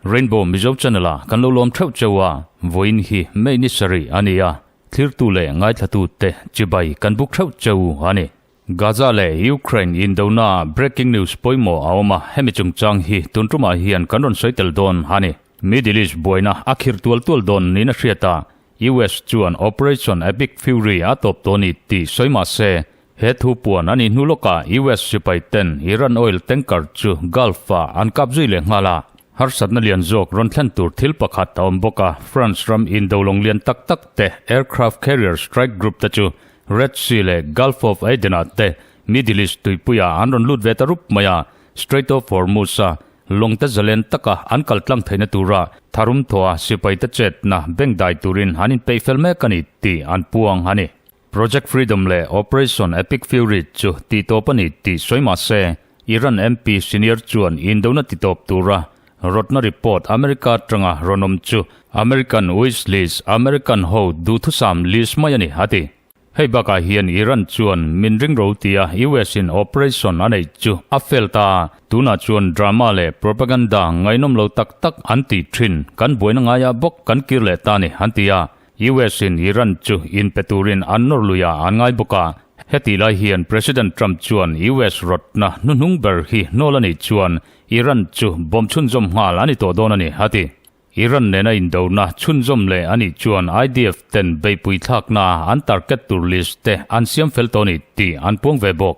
Rainbow Mizo Channel ah kan lo lawm theuh cheu a, vawiin hi May ni sarih a ni a, thlirtu leh ngaithlatu te chibai kan buk theuh cheu a ni. Gaza leh Ukraine indona ah breaking news pawimawh a awm a, hemi chungchang hi tun tumah hian kan rawn sawi tel dawn a ni. Middle East buaina a khirh tual tual dawn niin a hriat a, US chuan Operation Epic Fury a tawp tawh a ni tih sawi mah se, he thu puan a nih hnu lawkah US sipai ten Iran oil tanker chu Gulf-ah an kap zui leh nghal a. Harsatna lian zawk rawn thlen tur thil pakhat a awm bawk a, France ram indo lawng lian tak tak te aircraft carrier strike group te chu Red Sea leh Gulf of Aden-ah te Middle East tuipuiah an rawn lut ve ta rup mai a, Strait of Hormuz-a Lawngte zalen taka an kal tlang theihna tura tharum thawha sipaite chetna bank dai turin an inpeih fel mek a ni tih an puang a ni. Project Freedom leh Operation Epic Fury chu tihtawp a ni tih sawi mah se, Iran MP senior chuan indona titawp tura rawtna report America atanga rawn awm chu American wish list, American ho duhthusam list mai a ni, a ti. Hei bakah hian Iran chuan min ring ro tia US in operation a neih chu a fail ta. Tunah chuan drama leh propaganda ngaihnawm lo tak tak an tih thin. Kan buaina ngaiah bawk kan kir leh ta ni an ti a. US in Iran chu inpe turin an nawr lui a an ngai bawk a. Hetih lai hian President Trump chuan US rawtna hnuhnung ber hi hnawl a nih chuan Iran chu bomb chhunzawm nghal a ni tawh dawn a ni a ti. Iran nena indona chhunzawm leh a nih chuan IDF ten beihpui thlakna an target tur list te an siam fel tawh a ni tih an puang ve bawk.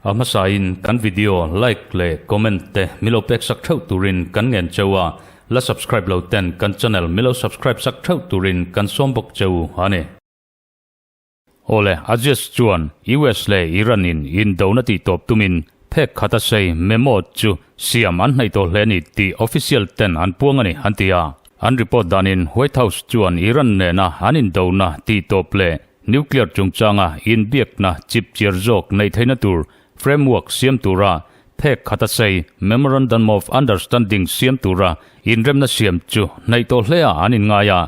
A hmasain kan video like leh comment te milo pek sak theuh turin kan ngen cheu a, la subscribe lo ten kan channel milo subscribe sak theuh turin kan sawm bawk cheu a ni. Awle, Aziz chuan US leh Iran in indona tih tawp tumin phek khat a sei memo chu siam an hnaih tawh hle a ni tih official ten an puang a ni an ti a. An report danin White House chuan Iran nena an indona tih tawp leh nuclear chungchanga inbiakna chip chiar zawk neih theihna tur framework siam tura phek khat a sei Memorandum of Understanding siam tura inremna siam chu hnaih tawh hle a an inngai a.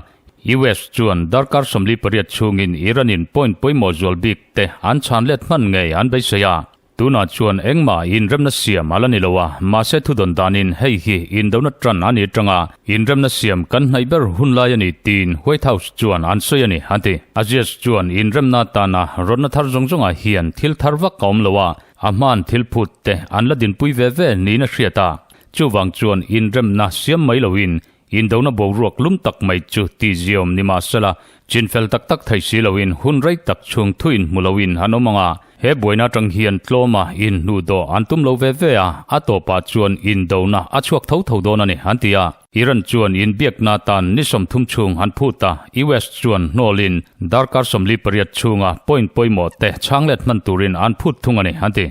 US chuan darkar 48 chhungin Iran-in point pawimawh zual bik te an chhan let hman ngei an beisei a. Tunah chuan engmah inremna siam a la ni lo a, mahse thudawn danin hei hi indona tan a ni atanga inremna siam kan hnaih ber hun lai a ni tiin White House chuan an sawi a ni, an ti. Aziz chuan inremna atana rawtna thar zawng zawngah hian thil thar vak a awm lo a, a hman thil phut te an la dinpui ve ve niin a hriat a. Chuvang chuan inremna siam mai loin Indona boruak lum tak mai chu tihziawm ni mah sela, chinfel tak tak thei si loin hun rei tak chhung thuin hmu loin an awm ang a. He buaina atang hian tlawma inhnuh dawh an tum lo ve ve a, a tawpah chuan indona a chhuak tho tho dawn a ni, an ti a. Iran chuan inbiakna atan ni 30 chhung an phut a, US chuan hnawlin darkar 48 chhunga point pawimawh te chhanglet hman turin an phut thung a ni, an ti.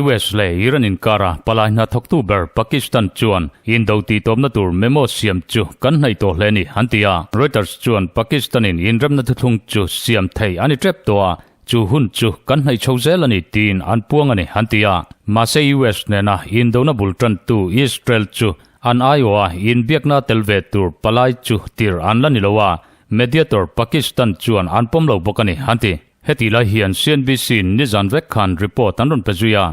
US leh Iran inkara palai hna thawktu ber Pakistan chuan indo tihtawpna tur memo siam chu kan hnaih tawh hle a ni, an ti a. Reuters chuan Pakistan-in inremna thuthlung chu siam thei a ni tep tawh a, chu hun chu kan hnaih chho zel a ni tiin an puang a ni, an ti a. Mahse US nena indona bul tantu Israel chu an aiawha inbiakna tel ve tur palai chu tir an la ni lo a, mediator Pakistan chuan an pawm lo bawk a ni, an ti. Hetih lai hian CNBC nizan vek khan report an rawn pe zui a,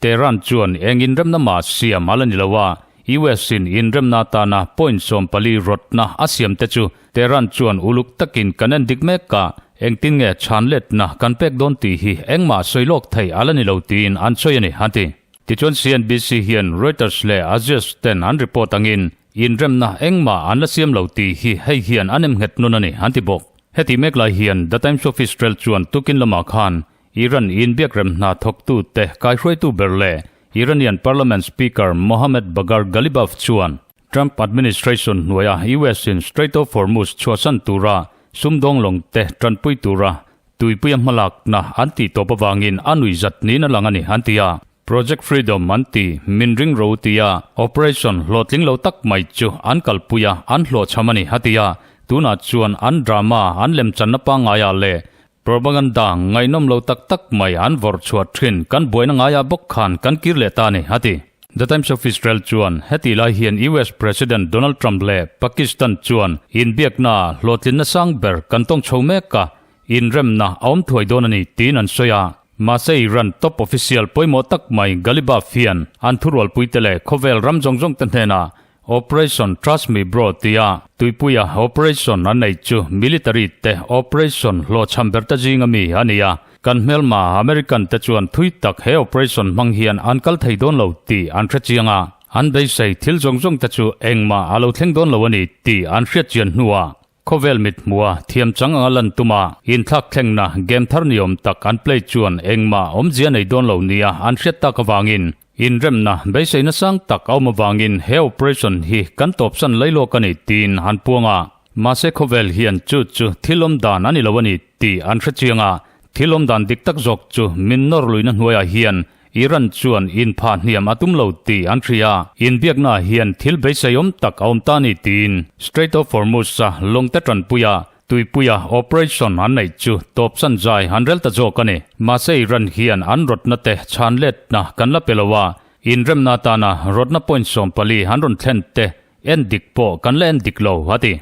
Tehran chuan eng inremna mah siam a la ni lo a, US in inremna atana point 14 rawtna a siam te chu Tehran chuan uluk takin kan en dik mek a, engtin nge chhan letna kan pek dawn tih hi engmah sawi lawk thei a la ni lo tiin an sawi a ni, an ti. Tichuan CNBC hian Reuters leh Axios ten an report angin inremna engmah an la siam lo tih hi hei hian an emnghet nun a ni, an ti bawk. Heti mek lai hian The Times of Israel chuan tukin lamah khan Iran inbiakrem hna thawktute kaihruaitu ber leh Iranian Parliament Speaker Mohammad Bagher Ghalibaf chuan Trump administration hnuaia US in Strait of Hormuz chhuahsan tura sumdawng lawngte tanpui tura tuipuia hmalakna an tih tawp avangin a nuihzat niin a lang a ni, an ti a. Project Freedom an ti, min ring ro tia operation hlawhtling lo tak mai chu an kalpui a, an hlawhchham a ni, a ti a. Tunah chuan an drama an lemchanna pangaiah leh propaganda ngaihnawm lo tak tak mai an vawrh chhuah thin kan buaina ngaiah bawk khan kan kir leh ta a ni, a ti. The Times of Israel chuan hetih lai hian US President Donald Trump leh Pakistan chuan inbiaknaah hlawhtlinna sang ber kan tawng chho mek a, inremna a awm thuai dawn a ni tiin an sawi a. Mahse Iran top official pawimawh tak mai Ghalibaf hian an thurualpuite leh khawvel ram zawng zawngte hnenah Operation Trust Me Bro tia tuipuia operation an nei chu military te operation hlawhchham ber ta zinga mi a ni a. Kan hmelma American te chuan thui tak he operation hmang hian an kal thei dawn lo tih an hre chiang a. An beisei thil zawng zawng te chu engmah a lo thleng dawn lo a ni tih an hriat chian hnuah Khawvel mit hmua thiam chang anga lan tuma inthlak thlengna game thar ni awm tak an play chuan engmah awmzia nei dawn lo nia an hriat tak avangin inremna beiseina sang tak a awm avangin he operation hi kan tawpsan lai lawk a ni tiin an puang a. Mahse khawvel hian chu chu thil awm dan a ni lo a ni tih an hre chiang a, thil awm dan dik tak zawk chu min nawr luihna hnuaiah hian Iran chuan inphah hniam a tum lo tih an hria. Inbiaknaah hian thil beiseiawm tak a awm ta ni tiin Strait of Hormuz-a lawngte tanpuia tuipuia operation an neih chu tawpsan zai an rel ta zawk a ni. Mahse Iran hian an rawtna te chhan letna kan la pe lo a, inremna atana rawtna point 14 an rawn thlen te en dik pawh kan la en dik lo, a ti.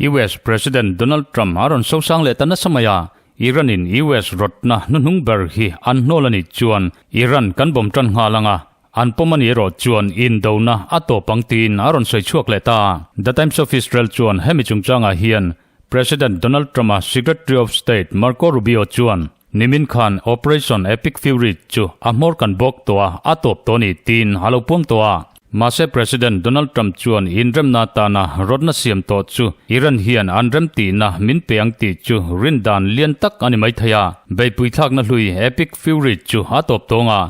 US President Donald Trump a rawn sosang leh ta nasa mai a, Iran in US rawtna hnuhnung ber hi an hnawl a nih chuan Iran kan bawm tan nghal ang a, an pawm a nih erawh chuan indona a tawp ang tiin a rawn sawi chhuak leh ta. The Times of Israel chuan hemi chungchangah hian President Donald Trump-a Secretary of State Marco Rubio chuan nimin khan Operation Epic Fury chu a hmawr kan bawk tawh a, a tawp tawh a ni tiin a lo puang tawh a. Mahse President Donald Trump chuan inremna atana rawtna siam tawh chu Iran hian an remtihna min pe ang tih chu rindan lian tak a ni maithei a. Beihpui thlakna hlui Epic Fury chu a tawp tawng a,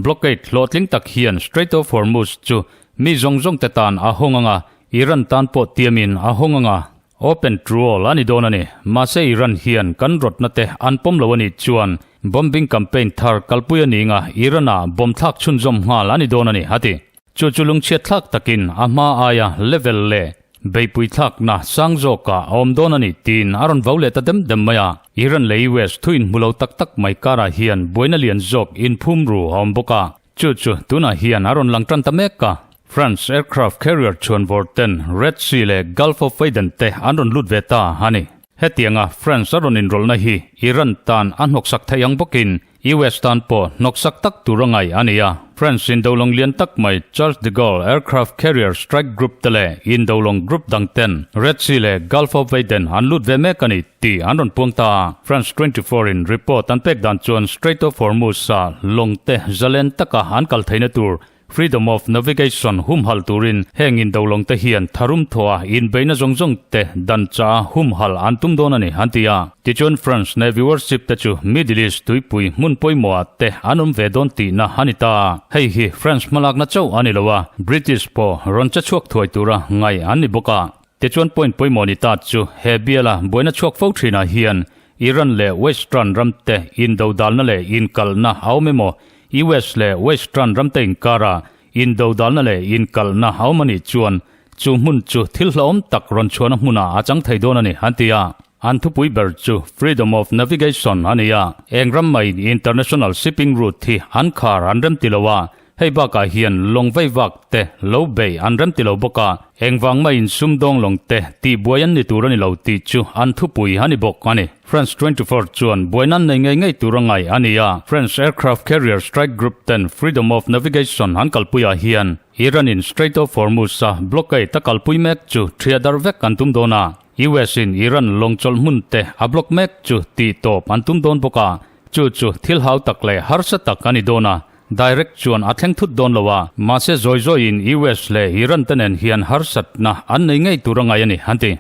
blockade hlawhtling tak hian Strait of Hormuz chu mi zawng zawngte tan a hawng ang a, Iran tan pawh tiamin a hawng ang a. Open Truall a ni dawn a ni. Mahse Iran hian kan rawtna te an pawm lo a nih chuan bombing campaign thar kalpui a ning a, Iran-ah bomb thlak chhunzawm nghal a ni dawn a ni, a ti. Chu chu lungchhiat thlak takin a hma aia level leh beihpui thlakna sang zawkah a awm dawn a ni tiin a rawn vau leh ta dem dem mai a. Iran leh US thu inhmu lo tak tak mai karah hian buaina lian zawk inphum ru a awm bawk a. Chu chu tunah hian a rawn lang tan ta mek a. France aircraft carrier chhuanvawr ten Red Sea leh Gulf of Aden te an rawn lut ve ta a ni. Hetianga France a rawn inrawlhna hi Iran tan a hnawksak theih ang bawkin US tan pawh hnawksak tak tur a ngaih a ni a. France indolawng lian tak mai Charles de Gaulle aircraft carrier strike group te leh indolawng group dang ten Red Sea leh Gulf of Aden an lut ve mek a ni tih an rawn puang ta a. France 24 in report an pek dan chuan Strait of Hormuz-a lawng te zalen taka an kal theihna tur Freedom of Navigation humhal turin heng indolawng te hian tharum thawha inbeihna zawng zawng te dan chaha humhal an tum dawn a ni, an ti a. Tichuan France Navy warship te chu Middle East tuipui hmun pawimawhah te an awm ve dawn tihna a ni ta. Hei hi France hmalakna chauh a ni lo a, British pawh rawn che chhuak thuai tura ngaih an ni bawk a. Tichuan point pawimawh ni ta chu he biala buaina chhuak fo thinah hian Iran leh Western ramte indodalna leh inkalhna a awm emaw, US leh Western ramte inkarah indodalna leh inkalhna a awm a nih chuan chu hmun chu thil hlauhawm tak rawn chhuahna hmunah a chang thei dawn a ni, an ti a. An thupui ber chu Freedom of Navigation a ni a, eng ram maiin international shipping route hi an khar an remti lo a, Hei bakah hian lawng veivak te lo bei an rem ti lo bawk a, engvang maiin sumdawng lawng te tih buai an ni tur a ni lo tih chu an thupui a ni bawk a ni. France 24 chuan buaina an nei ngei ngei tur a ngaih a ni a, French aircraft carrier strike group ten freedom of navigation an kalpuiah hian Iran in Strait of Hormuz a blockade a kalpui mek chu ṭhia darh vek an tum dawn a, US in Iran lawng chawlh hmun te a block mek chu tih tawp an tum dawn bawk a, chu chu thil hau tak leh harsa tak a ni dawn a. Direct chuan a thleng thut dawn lo a, mahse zawi zawiin US leh Iran te nen hian harsatna an nei ngei tur a ngai a ni, an ti.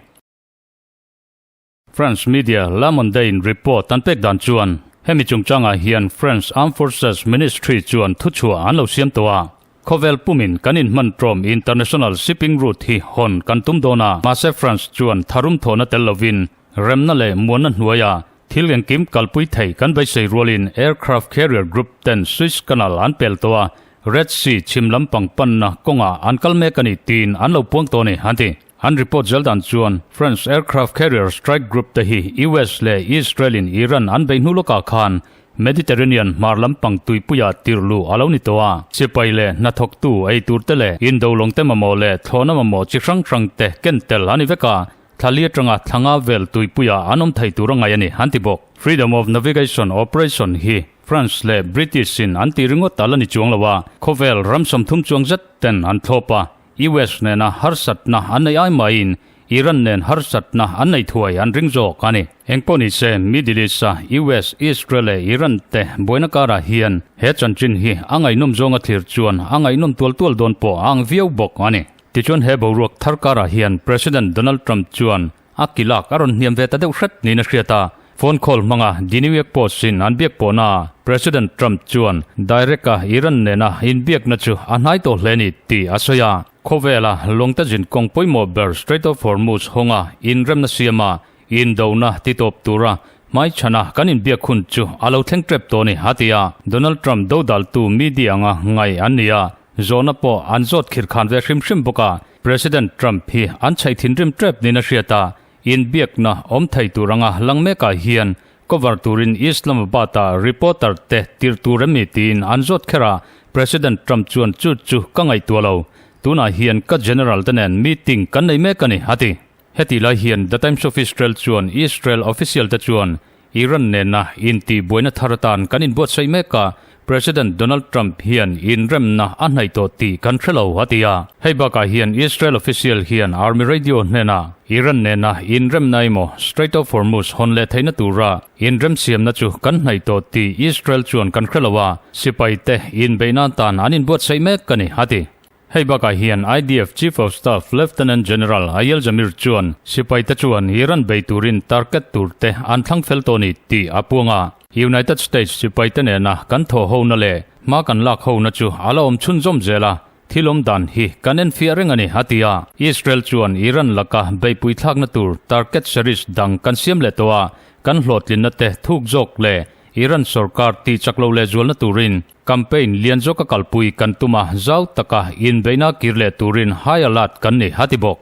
France media Le Monde-in report an pek dan chuan hemi chungchangah hian France Armed Forces Ministry chuan thuchhuah an lo siam tawh a, khawvel pumin kan inhman ṭawm international shipping route hi hawn kan tum dawn a, mahse France chuan tharum thawhna tel lovin Remna leh muanna hnuaia thil engkim kalpui thei kan beisei rualin aircraft carrier group ten Suez Canal an pel tawh a, Red Sea chhim lampang panna kawngah an kal mek a ni tiin an lo puang tawh a ni, an ti. An report zel dan chuan French aircraft carrier strike group te hi US leh Israel in Iran an bei hnu lawkah khan. Mediterranean hmar lampang tuipuia tirh luh a lo ni tawh a. Sipai leh hnathawktu ei tur te leh indo lawng te mamawh leh thlawhna mamawh chi hrang hrang te ken tel a ni vek a, thla li atanga thla nga vel tuipuia an awm thei tur a ngaih a ni, an ti bawk. Freedom of Navigation Operation hi France leh British in an tih ringawt a la ni chuang lo a, khawvel ram 30 chuang zet ten an thlawp a, US nena harsatna an neih ai maiin Iran nen harsatna an nei thuai an ring zawk a ni. Engpawh ni se, Middle East-a US, Israel leh Iran te buaina karah hian he chanchin hi a ngaihnawm zawnga thlir chuan a ngaihnawm tual tual dawn pawh a ang viau bawk a ni. Tichuan he boruak thar karah hian President Donald Trump chuan A kilak a rawn hniam ve ta deuh hret niin a hriat a, phone call hmanga The New York Post-in an biak pawhnaah President Trump chuan direct-a Iran nena inbiakna chu a hnai tawh hle ni tih a sawi a. Khawvela lawngte zin kawng pawimawh ber Strait of Hormuz hawnga inremna siama indona titawp tura hmaichhana kan inbiak hun chu a lo thleng tep tawh a ni, a ti a. Donald Trump dodaltu media anga ngai an ni a, zawhna pawh an zawt khirkhan ve hrim hrim bawk a. President Trump hi an chhaih thinrim tep niin a hriat a, inbiakna awm thei tur anga lang mekah hian cover turin Islamabad-ah reporter te tirh tur em ni tiin an zawt kher a, President Trump chuan chu chu ka ngaihtuah lo, tunah hian ka general te nen meeting kan nei mek a ni, a ti. Hetih lai hian The Times of Israel chuan Israel official te chuan Iran nena intihbuaina thar atan kan inbuatsaih mek a, President Donald Trump hian inremna a hnaih tawh tih kan hre lo, a ti a. Hei bakah hian Israel official hian Army Radio hnenah Iran nena inremna emaw Strait of Hormuz hawn leh theihna tura inremsiamna chu kan hnaih tawh tih Israel chuan kan hre lo a, sipaite inbeihna atan an inbuatsaih mek a ni, a ti. Hei bakah hian IDF Chief of Staff Lieutenant General Eyal Zamir chuan sipaite chuan Iran bei turin target turte an thlang fel tawh a ni tih a puang a. United States sipaite nena kan thawh hona leh hma kan lak hona chu a la awm chhunzawm zel a, thil awm dan hi kan enfiah reng a ni, a ti a. Israel chuan Iran laka beihpui thlakna tur target series dang kan siam leh tawh a, kan hlawhtlinna te thuk zawk leh Iran sorkar tihchak lo lehzualna turin Campaign lian zawka kalpui kan tum a, zau taka inbeihna kir leh turin high alert kan ni, a ti bawk.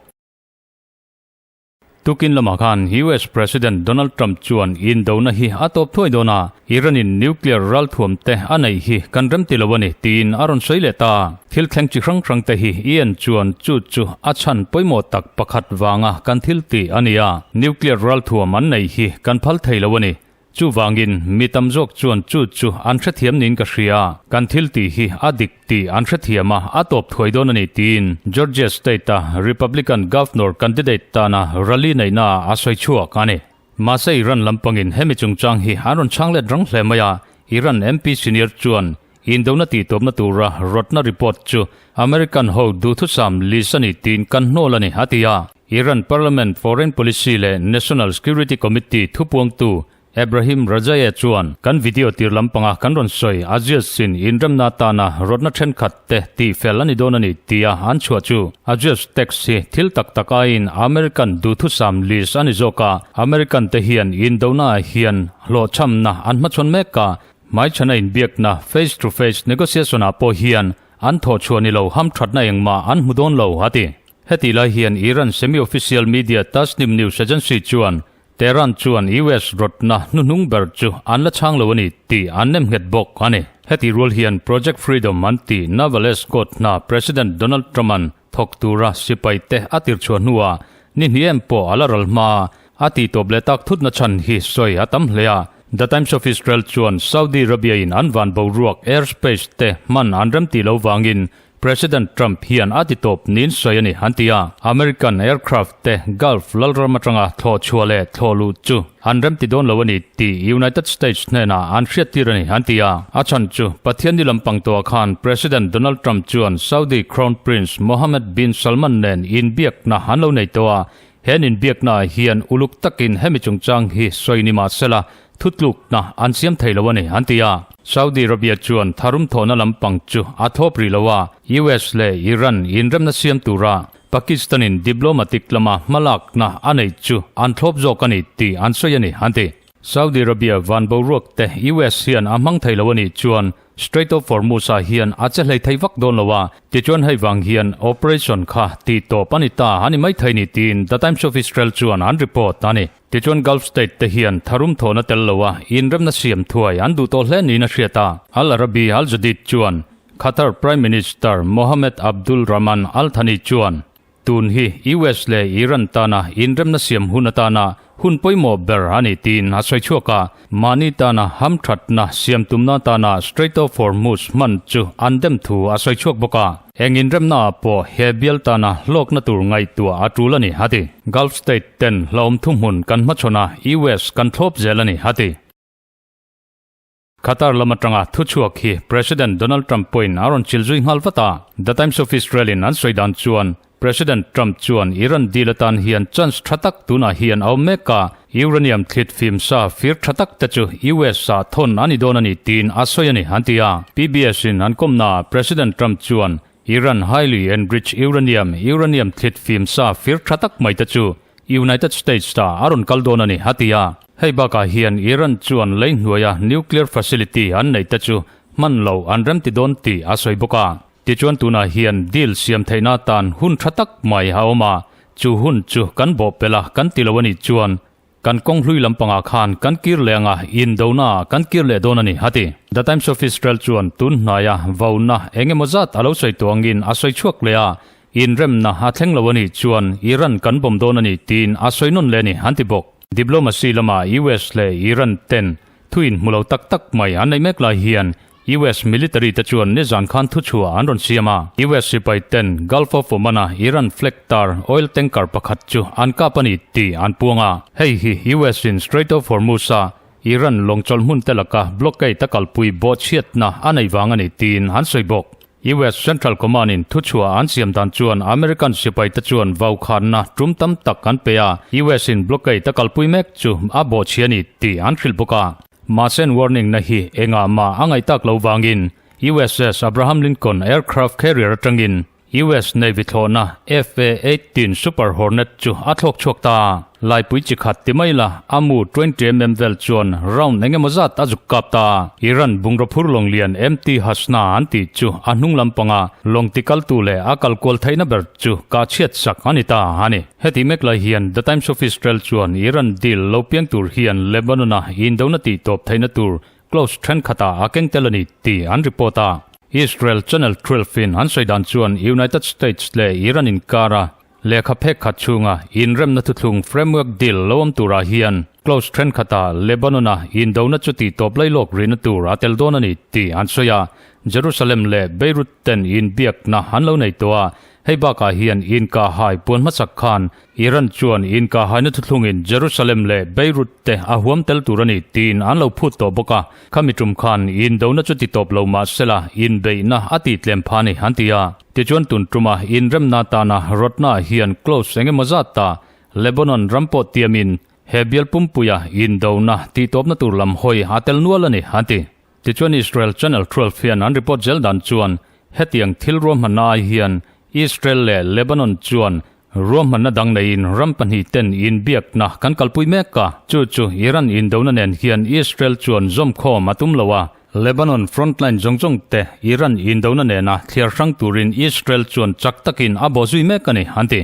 Tukin lamah khan US President Donald Trump chuan indona hi a tawp thuai dawn a, Iran-in nuclear ralthuam te a neih hi kan remti lo a ni, tiin a rawn sawi leh ta. Thil thleng chi hrang hrang te hi Ian chuan chu chu a chhan pawimawh tak pakhat vanga kan thil tih a ni a, nuclear ralthuam an neih hi kan phal thei lo a ni. Chuvangin, mi tam zawk chuan chu chu an hrethiam niin ka hria. Kan thil tih hi a dik tih an hrethiam a, a tawp thuai dawn a ni tiin Georgia State-a Republican Governor candidate tana rally neihnaah a sawi chhuak a ni. Mahse Iran lampangin hemi chungchang hi an rawn chhang let rang hle mai a, Iran MP senior chuan indona tihtawpna tura rawtna report chu American ho duhthusam list a ni tiin kan hnawl a ni, a ti a. Iran Parliament Foreign Policy leh National Security Committee thupuangtu Ebrahim Rajaie chuan kan video tir lampanga kan rawn sawi Aziz-in inremna atana rawtna thenkhat te tihfel a ni dawn a ni tia an chhuah chu Aziz text hi thil tak tak aiin American duhthusam list a ni zawk a, American te hian indona ah hian hlawhchhamna an hmachhawn mek a, hmaichhana inbiakna face to face negotiation ah pawh hian an thawhchhuah ni lo hamthatna engmah an hmu dawn lo a ti. Hetih lai hian Iran semi-official media Tasnim News Agency chuan Tehran chuan US rawtna hnuhnung ber chu an la chhang lo a ni tih an nem nghet bawk a ni. Hetih rual hian Project Freedom an tih Naval Escort hna President Donald Trump-a'n thawk tura sipaite a tirchhuah hnuah ni hnih em pawh a la ral hma a tihtawp leh tak thutna chhan hi sawi a tam hle a. The Times of Israel chuan Saudi Arabia-in an van boruak airspace te hman an remtih lo vangin President Trump hian a ti tawp niin sawi a ni, an ti a. American aircraft te Gulf lalram atanga thlawh chhuah leh thlawh luh chu an remti dawn lo a ni tih United States hnenah an hriattir a ni, an ti a. A chhan chu Pathianni lampang tawhah khan President Donald Trump chuan Saudi Crown Prince Mohammed bin Salman nen inbiakna an lo nei tawh a, He an inbiaknaah hian uluk takin hemi chungchang hi sawi ni mah sela, thutlukna an siam thei lo a ni, an ti a. Saudi Arabia chuan tharum thawhna lampang chu a thawp rih lo a, US leh Iran inremna siam tura Pakistan-in diplomatic lama hmalakna a neih chu an thlawp zawk a ni tih an sawi a ni, an ti. Saudi Arabia van boruak te US hian a hmang thei lo a nih chuan. Strait of Hormuz-ah hian a che hlei thei vak dawn lo a, tichuan hei vang hian operation kha tih tawp a ni ta a ni maithei ni tiin The Times of Israel chuan an report a ni. Tichuan Gulf State te hian tharum thawhna tel lo a inremna siam thuai an duh tawh hle niin a hriat a. Al Arabi Al Jadid chuan Qatar Prime Minister Mohammed Abdul Rahman Al Thani chuan Tun hi US leh Iran tana inremna siam hun atana hun pawimawh ber a ni tiin a sawi chhuak a, mahni tana hamthatna siam tumna atana Strait of Hormuz hman chu an dem thu a sawi chhuak bawk a. Eng inremna ah pawh he bial tana hlawkna tur ngaihtuah a tul a ni, a ti. Gulf State ten hlauhawm thuhmun kan hmachhawn a, US kan thlawp zel a ni, a ti. Qatar lam atanga thuchhuak hi President Donald Trump pawhin a rawn chil zui nghal vat a. The Times of Israel in an sawi dan chuan President Trump chuan Iran deal atan hian chance tha tak tunah hian a awm mek a, uranium thlit fim sa fir tha tak te chu US ah thawn a ni dawn a ni tiin a sawi a ni an ti a. PBS in an kawmnaah President Trump chuan Iran highly enriched uranium, uranium thlit fim sa fir tha tak mai te chu United States ta a rawn kal dawn a ni, a ti a. Hei bakah hian Iran chuan lei hnuaia nuclear facility an neih te chu hman loh an remti dawn tih a sawi bawk a. Tichuan tunah hian deal siam theihna atan hun tha tak mai a awm a, chu hun chu kan bawhpelh a kan ti lo a nih chuan kan kawng hlui lampangah khan kan kir leh anga indona ah kan kir leh dawn a ni, a ti. The Times of Israel chuan tun hnaia vauna eng emaw zat a lo sawi tawh angin a sawi chhuak leh a, Inremna a thleng lo a nih chuan Iran kan bawm dawn a ni tiin a sawi nawn leh a ni, an ti bawk. Diplomacy lama US leh Iran ten thu inhmu lo tak tak mai an neih mek lai hian US military te chuan nizan khan thuchhuah an rawn siam a. US sipai ten Gulf of Oman-a Iran flag tar oil tanker pakhat chu an kap a ni tih an puang a. Hei hi US in Strait of Hormuz-a Iran lawng chawlh hmun te laka blockade a kalpui bawhchhiatna a nei vang a ni tiin an sawi bawk. US Central Command in thuchhuah an siam dan chuan American sipaite chuan vaukhanna tum tam tak an pe a, US in blockade a kalpui mek chu a bawhchhia a ni tih an hrilh bawk a. Mahse an warning na hi engah mah a ngaih tak lo vangin USS Abraham Lincoln aircraft carrier atangin US Navy thlawhna FA-18 Super Hornet chu a thlawk chhuak ta. Laipui chi khat ti mai la, a mu 20mm vel chuan round eng emaw zat a zuk kap ta. Iran bungraw phur lawng lian MT Hasna an tih chu a hnung lampanga lawng ti kaltu leh a kal kual theihna ber chu kah chhiat sak a ni ta a ni. Heti mek lai hian The Times of Israel chuan Iran deal lo piang tur hian Lebanon-a indona tih tawp theihna tur clause thenkhatah a keng tel a ni tih an report a. Israel Channel 12 in an sawi dan chuan United States leh Iran inkara Lehkha phek khat chhunga inremna thuthlung framework deal lo awm turah hian clause thenkhatah Lebanon-a indona chu tihtawp lailawk rihna tur a tel dawn a ni tih an sawi a. Jerusalem leh Beirut ten inbiakna an lo nei tawh a, hei bakah hian inkahhai puan hmasak khan Iran chuan inkahhaina thuthlungin Jerusalem leh Beirut te a huam tel tur a ni tiin an lo phut tawh bawk a. Khami tum khan indona chu titawp lo mah sela inbeihna a tihtlem pha a ni an ti a. Tichuan tun tuma inremna tana rawtna hian clause eng emaw zat ta Lebanon ram pawh tiamin he bial pumpuia indona tihtawpna tur lam hawi a tel nual a ni, an ti. Tichuan Israel Channel 12 hian an report zel dan chuan hetiang thil ruahmanna ai hian Israel leh Lebanon chuan ruahmanna dang neiin ram pahnihten inbiakna kan kalpui mek a, chu chu Iran indona nen hian Israel chuan zawmkhawm a tum lo a, Lebanon frontline zawng zawng te Iran indona nena thliar hrang turin Israel chuan chak takin a bawh zui mek a ni, an ti.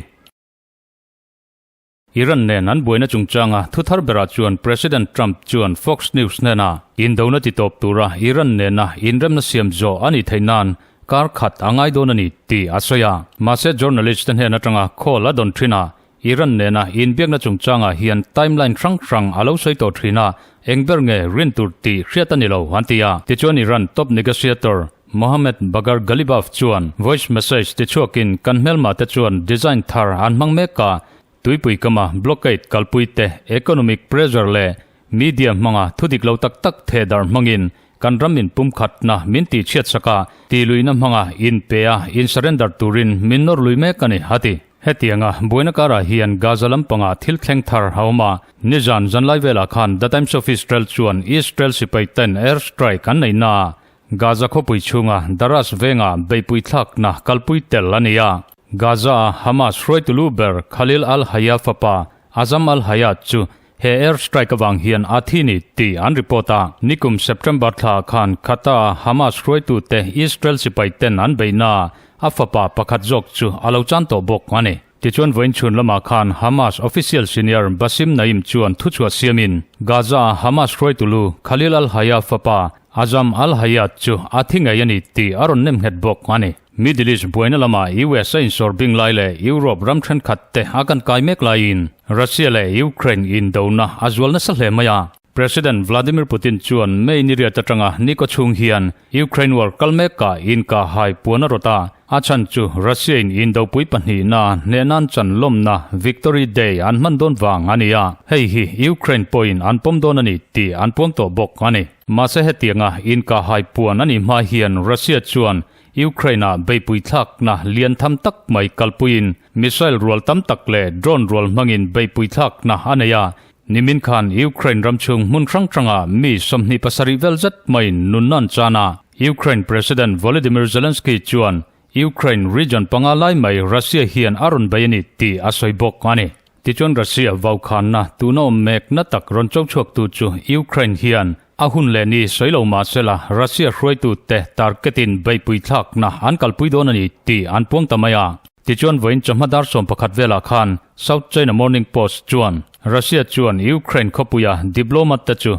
Iran nen an buaina chungchanga thu thar berah chuan President Trump chuan Fox News hnena indona titawp tura Iran nena inremna siam zawh a nih theih nan kar khat a ngai dawn a ni tih a sawi a. Mahse journalist te hnen atanga call a dawn thin a, Iran nena inbiakna chungchangah hian timeline hrang hrang a lo sawi tawh thin a, eng ber nge rin tur tih hriat a ni lo, an ti a. Tichuan Iran top negotiator Mohammad Bagher Ghalibaf chuan voice message tichhuakin kan hmelma te chuan design thar an hmang mek a, tuipui kama blockade kalpui te, economic pressure leh Media hmanga thu dik lo tak tak theh darh hmangin kan ram in pumkhatna min tih chhiat sak a, tih luihna hmanga in pe a, in surrender turin min nawr lui mek a ni, a ti. Hetianga buaina karah hian Gaza lampangah thil thleng thar a awm a, nizan zanlai velah khan The Times of Israel chuan Israel sipai ten air strike an nei na a, Gaza khawpui chhunga Daras vengah beihpui thlakna kalpui tel a ni a. Gaza-a Hamas hruaitu lu ber Khalil al-Hayya fapa Azam al-Hayya chu. He air strike avang hian a thi ni tih an report a. Nikum September thla khan Qatar-a Hamas hruaitute Israel sipai ten an beihna a fapa pakhat zawk chu a lo chan tawh bawk a ni. Tichuan vawiin chhun lamah khan Hamas official senior Bassem Naim chuan thuchhuah siamin Gaza-a Hamas hruaitu lu Khalil al-Hayya fapa Azam al-Hayya chu a thi ngei a ni tih a rawn nem nghet bawk a ni. Middle East buaina lamah US a insawr bing lai leh Europe ram thenkhat te a kan kai mek laiin Russia leh Ukraine indona a zual nasa hle mai a. President Vladimir Putin chuan May ni riat atanga ni kaw chhung hian Ukraine war kal mekah inkahhai puan a rawt a, a chhan chu Russia in indopui pahnihna hneh nan chan lawmna Victory Day an hman dawn vang a ni a, hei hi Ukraine pawhin an pawm dawn a ni tih an puang tawh bawk a ni. Mahse hetianga inkahhai puan a nih hma hian Russia chuan Ukraine-ah beihpui thlakna lian tham tak mai kalpuiin missile rual tam tak leh drone rual hmangin beihpui thlakna a nei a. Nimin khan Ukraine ram chhung hmun hrang hrangah mi 27 vel zet maiin nunna an chan a. Ukraine President Volodymyr Zelensky chuan Ukraine region panga lai mai Russia hian a rawn bei a ni tih a sawi bawk a ni. Tichuan Russia vaukhanna tuna awm mekna tak rawn cho chhuaktu chu Ukraine hian a hun leh ni sawi lo mah sela Russia hruaitute target-in beihpui thlakna an kalpui dawn a ni tih an puang ta mai a. Tichuan vawiin chawhma dar 11 velah khan South China Morning Post chuan Russia chuan Ukraine khawpuia diplomat te chu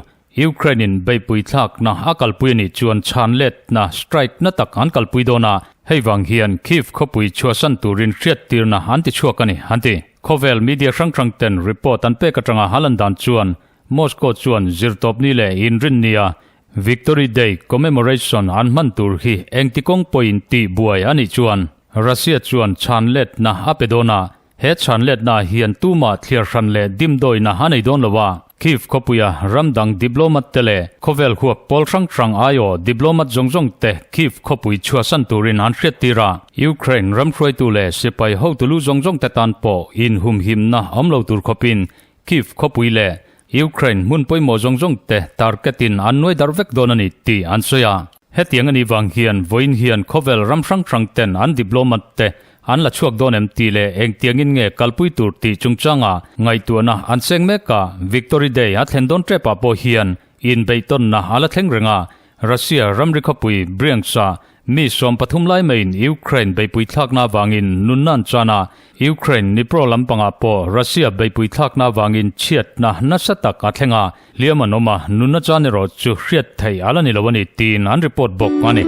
Ukraine-in beihpui thlakna a kalpui a nih chuan chhan letna, strike, na tak an kalpui dawn a, hei vang hian Kyiv khawpui chhuahsan turin hriattirna an ti chhuak a ni, an ti. Khawvel media hrang hrang ten report an pek atanga a lan dan chuan Moscow chuan zirtawpni leh inrinnia Victory Day commemoration an hman tur hi engti kawng pawhin tih buai a nih chuan Russia chuan chhan letna a pe dawn a, He chhanletna hian tumah thliar hran leh dimdawina a nei dawn lo a, Kyiv khawpuia ram dang diplomat te leh khawvel huap pawl hrang hrang aiawh diplomat zawng zawng te Kyiv khawpui chhuahsan turin an hriattir a. Ukraine ram hruaitu leh sipai hotu lu zawng zawng te tan pawh inhumhimna awm lo tur khawpin Kyiv khawpui leh Ukraine hmun pawimawh zawng zawng te target in an nuai darh vek dawn a ni tih an sawi a. Hetiang a nih vang hian vawiin hian khawvel ram hrang hrang ten an diplomat te an la chhuak dawn em tih leh engtiangin nge kalpui tur tih chungchanga ngaihtuahna an seng mek a, Victory Day a thlen dawn tep ah pawh hian inbeihtawnna a la thleng reng a, Russia ramri khawpui Bryansk-ah mi 13 lai maiin Ukraine beihpui thlakna avangin nunna an chan a, Ukraine Dnipro lampangah pawh Russia beihpui thlakna avangin chhiatna nasa tak a thleng a, hliam an awm a, nunna chan erawh chu hriat theih a la ni lo a ni tiin an report bawk a ni.